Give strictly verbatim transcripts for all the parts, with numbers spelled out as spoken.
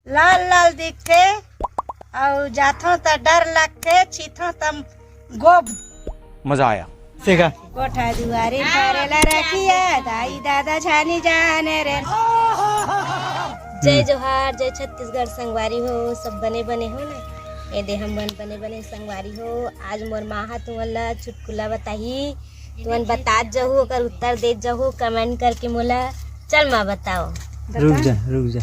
लाल लाल दिखथे, अउ जाथों त डर लगथे, छीथों त गोब। मजा आया। से का? कोठा दुआरे फरेला रखिया, दाई दादा छानी जाने रे। जय जोहार, जय छत्तीसगढ़ संगवारी हो, सब बने बने हो ना? ये दे हम बन बने बने संगवारी हो। आज मोर माँ हा तुमन ला चुटकुला बताही, तुमन बतात जहू, ओकर उत्तर देत जहू कमेंट करके मोला। चल माँ बताओ। रुक जा, रुक जा।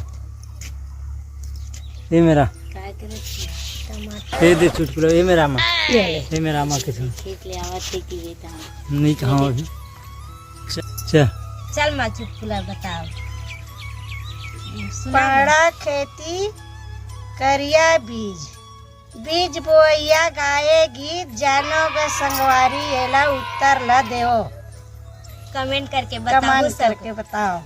ए मेरा। काय करत हे? टमाटर। ए दे चुटकुला, ए मेरा माँ। ले ले। ए मेरा माँ के सुन। खेत ले आवत हे कि बेटा? नहीं कहाँ अभी। च-, चल। चल माँ चुटकुला बताओ। सुना दे। पाड़ा खेती करिया बीज, बीज बोइया गाए गीत, जानो ग संगवारी, एला उत्तर ला देवो। कमेंट करके बताओ कमेंट सब। करके बताओ।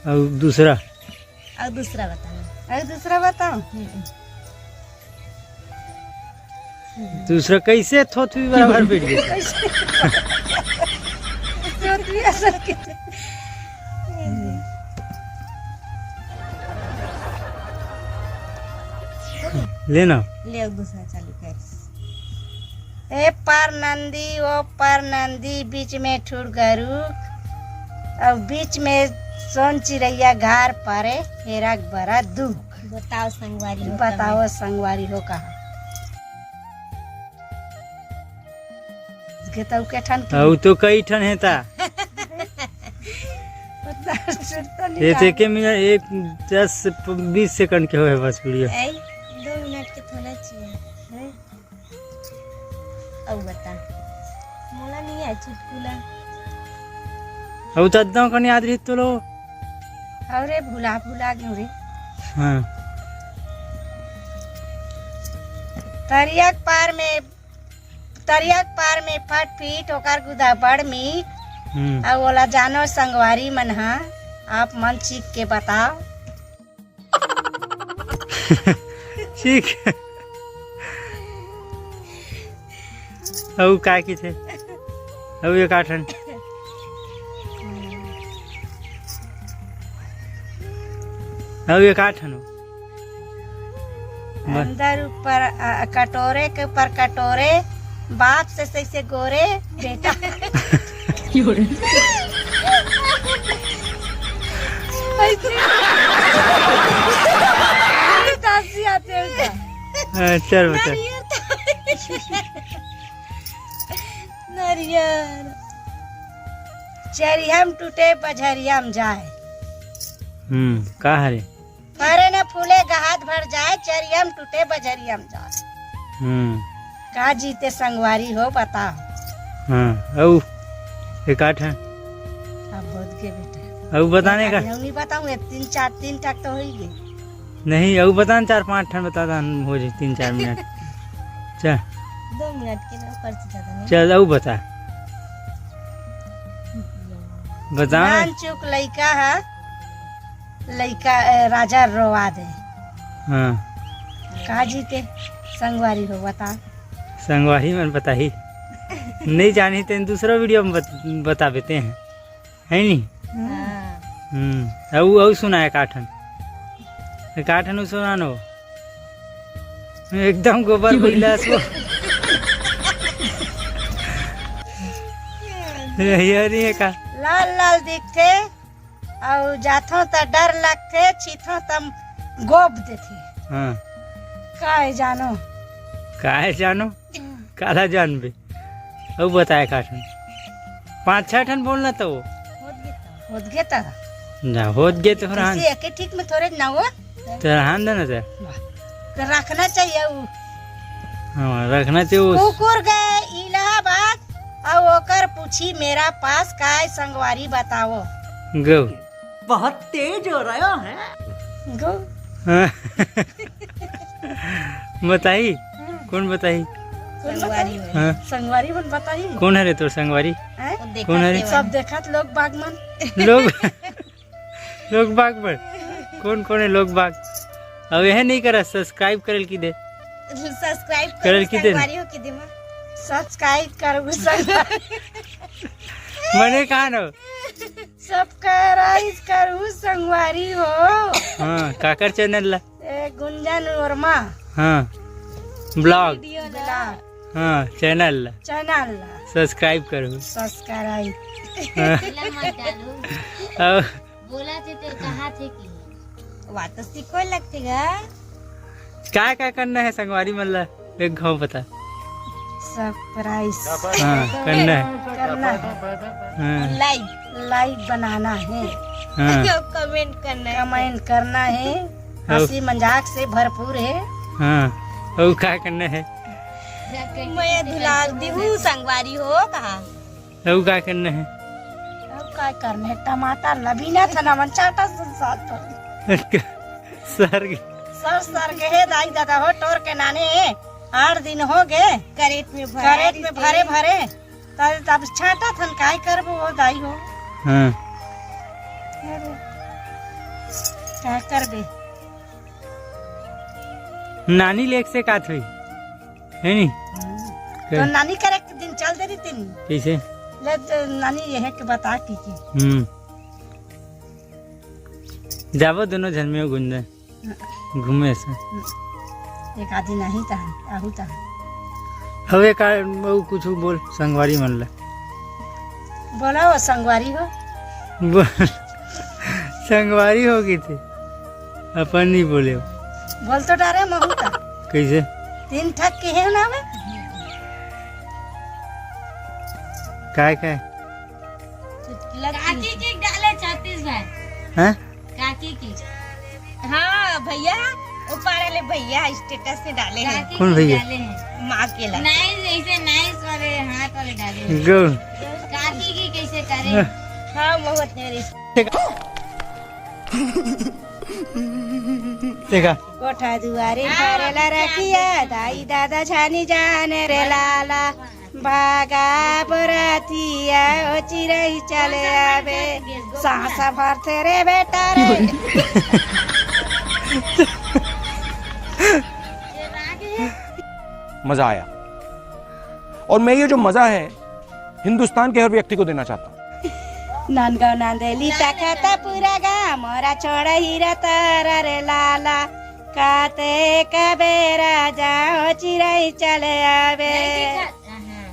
अउ दूसरा? अउ दूसरा बताओ। अउ दूसरा बताओ। हम्म। दूसरा कैसे थोथुई बराबर बैठ गए? थोथुई असल के। लेना। ले दूसरा चालू कर। ए पार नंदी, ओ पार नंदी, बीच में ठुड़ गरुक, अउ बीच में सोन चिरैया गार परे, हेरक बरा दुख। बताओ संगवारी हो, बताओ संगवारी हो कहा। के तउ के ठन की? अउ तो कई ठन हे ता। पता छुटता नहीं ये तो का। एक मिनट, एक दस से प-, बीस सेकंड के होए बस वीडियो। ऐ, दो मिनट के थोड़ा चाहिए। हैं? अउ बता। मोला नहीं आए चुटकुला। अउ तो अद्दा कन याद रही तो लो। अरे भुला, भुला गयो रे। हाँ। तरिया के पार में, तरिया के पार में फटफिट ओकर गुदा बड़ मीठ। हम्म। अउ ओला जानो संगवारी मन हा, आप मन चीख के बताओ। ठीक। अउ का किथे? अउ एक आठन। अउ एक आठन। बस। अंदर ऊपर, अ, कटोरे के ऊपर कटोरे, बाप से सैसे गोरे, बेटा। ऐसे। तापसी आते हैं उसका। हाँ, चल बता। नारियर। नारियर। चरिहम टूटे बझरियम जाए। हम्म, का हरे? फरे न फूले गहात भर जाए, चरियम टूटे बझरियम जाए। हम्म। का जीते संगवारी हो, बताओ। हाँ, अउ एक आठ है। अब बहुत के बेटा। अउ बताने का? नहीं बताऊँ, ये तीन चार, तीन ठक तो हो ही गए। नहीं, अउ बता न, चार पाँच ठन बता दा, हो जाए तीन चार मिनट। चल। दो मिनट के ना, ऊपर से ज्यादा नहीं। चल, अउ बता। बता। नान चुक लइका हा, लइका, ए, राजा रोवा दे। हाँ। का जीते संगवारी हो, बता। संगवारी मन बताही। नहीं जानी तेन दूसरा वीडियो में बत-, बता देते हैं। है नी? हाँ। हम्म। अउ, अउ सुना एक आठन। एक आठन अउ सुना नो। एकदम गोबर बइला सो। ये, ये नहीं है का? लाल लाल दिखथे, अउ जाथों त डर लगथे, छीथों त गोब देथे। हाँ। काय जानो? काय जानो? काला जानबे। अउ बताए का ठन? पाँच छह ठन बोलना तो। होत गे त। ना, होत गे तो रहन। इसे एके ठीक में थोड़े ना हो। तो रहन देना ते। तो रखना चाहिए वो। हाँ, रखना चाहिए वो। कुकुर गए इलाहाबाद, अउ ओकर पूछी मेरा पास, काय संगवारी बताओ। गौ। बहुत तेज हो रहा है। गौ। हाँ। बताही? हाँ। कौन बताही? कौन संगवारी बताही? हो। हाँ। संगवारी मन बताही? कौन हरे तोर संगवारी? हैं? वो देखा कौन हरे? केवल। सब देखत लोग बाग मन। लोग, लोग बाग मन। कौन, कौन है लोग बाग? अब यह नहीं करा, subscribe करल की दे। Subscribe करल करू की दे। संगवारी हो की दे माँ। Subscribe करू संगवारी। मने कहा न? Subscribe करू संगवारी हो। हाँ, काकर चैनल ला? ए, गुंजन वर्मा। हाँ, ब्लॉग। वीडियो ला। हाँ, चैनल ला। चैनल ला। सब्सक्राइब करो। सब्सक्राइब। हाँ। बोला थे तो कहा थे कि वा तो सिकोय लगथे गा। का का करना है संगवारी मन ला? एक घाव बता। सरप्राइज। हाँ, करना है। करना है। हाँ। लाइव, लाइव बनाना है। हाँ। कमेंट करना है। कमेंट करना है। अउ हंसी मजाक से भरपूर है। हाँ। अउ का करना है? मैं दुलार दिहू संगवारी हो कहा। अउ का करना है? अउ का करना है? टमाटर लबीना था ना मन चाटा संसार तो। सर के सर, सर के हे दाई दादा हो, टोर के नाने, आठ दिन हो गे। करेट में भरे करेट में भरे भरे। तब, तब छांटा थन, काय करबो हो दाई हो? हाँ। अरे, का करबे? नानी लेक से का थोई, है नी? हम्म। तो नानी करे के दिन चल दे रही तीन। कैसे? ले तो नानी ये है कि बता की की। हम्म। जाबो दोनों झन में गुंजन। घूमे से। एक आदि नहीं तहन, आहू तहन। हवे का, वो कुछ बोल, संगवारी मन ले। बोला वो संगवारी हो। बोल, संगवारी हो गई थी। अपन नहीं बोले हो। बोल तो डारे महू का। कैसे? तीन ठक के है ना में? काय काय? काकी की डाले छत्तीस भाई। हैं? काकी की। हाँ भैया, ऊपर वाले भैया स्टेटस में डाले हैं। काकी कौन की भैया? डाले हैं। माँ के ला। नाइस, ऐसे नाइस वाले हाथ वाले डाले हैं। गो। काकी की कैसे करे? हाँ। हाँ, बहुत मेरे। देखा। कोठा दुआरे भरेला रखिया, दाई दादा छानी जाने रे लाला। भागा बरातिया ओ चिरई चले आवे, सांस भरथे रे बेटा रे। मजा आया। और मैं ये जो मजा है हिंदुस्तान के हर व्यक्ति को देना चाहता हूँ। नंदगांव नंदेली तखत पूरा गांव मोरा छोड़ ही रहता रे लाला। काते कबे राजा ओ चिरई चले आवे।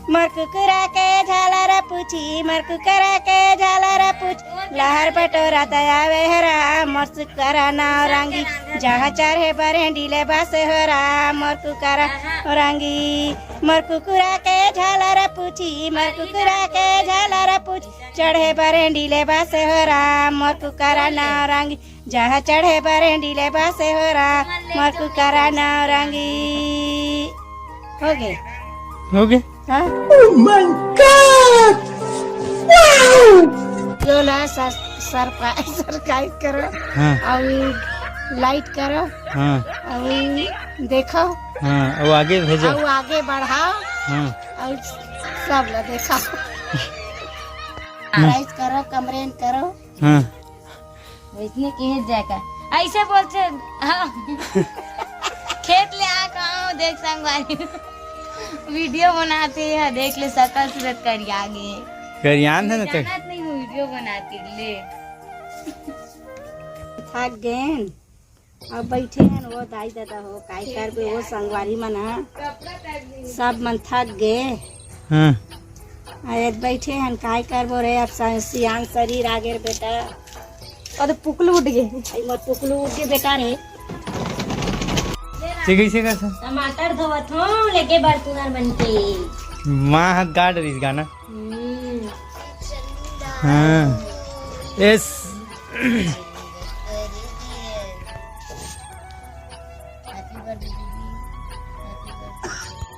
मोर कुकुरा के झालर पूछी, मोर कुकुरा के झालर पूछ। लहर बटोरा दयावे हो राम, मोर सुकरा नाव रंगी। जहाँ चढ़े बरेंडी ले बसे हो राम, मोर कुकरा रंगी। मोर कुकुरा के झालर पूछी, मोर कुकुरा के झालर पूछ। चढ़े बरेंडी ले बसे हो राम, मोर कुकरा नाव रंगी। जहाँ चढ़े बरेंडी ले बसे हो राम, मोर कुकरा नाव रंगी। हो गे। हो गे। हाँ। Oh my God! Wow! जो ना सब्सक्राइब करो। हाँ। और लाइक करो। हाँ। और देखो। हाँ, और आगे भेजो। और आगे बढ़ाओ। हाँ। और सब ला देखो। हाँ। लाइक करो, कमेंट करो। हाँ। वैसने कहे जाएगा, ऐसे बोलते। हाँ। खेत ले आ कहाँ देख संगवारी, वीडियो बनाते हैं, देख ले सकल सूरत करिया गे। करियान है ना तो। जानत नहीं हूँ वीडियो बनाते ले। थक गए। अब बैठे हैं वो दाई दादा हो, काय करबे वो संगवारी मन ह। सब मन थक गे। हाँ। अरे बैठे हैं, काय करबो रे, अब स-, सियान शरीर आगे रे बेटा। अरे पुकलू उठ गए। आई मोर पुकलू उठ गए बेटा रे। ठीक है, इसे कर सर। टमाटर धोवत हो, लेके बर्तन मन के। माँ हाथ गाड़ रही गाना। हम्म। हाँ। यस।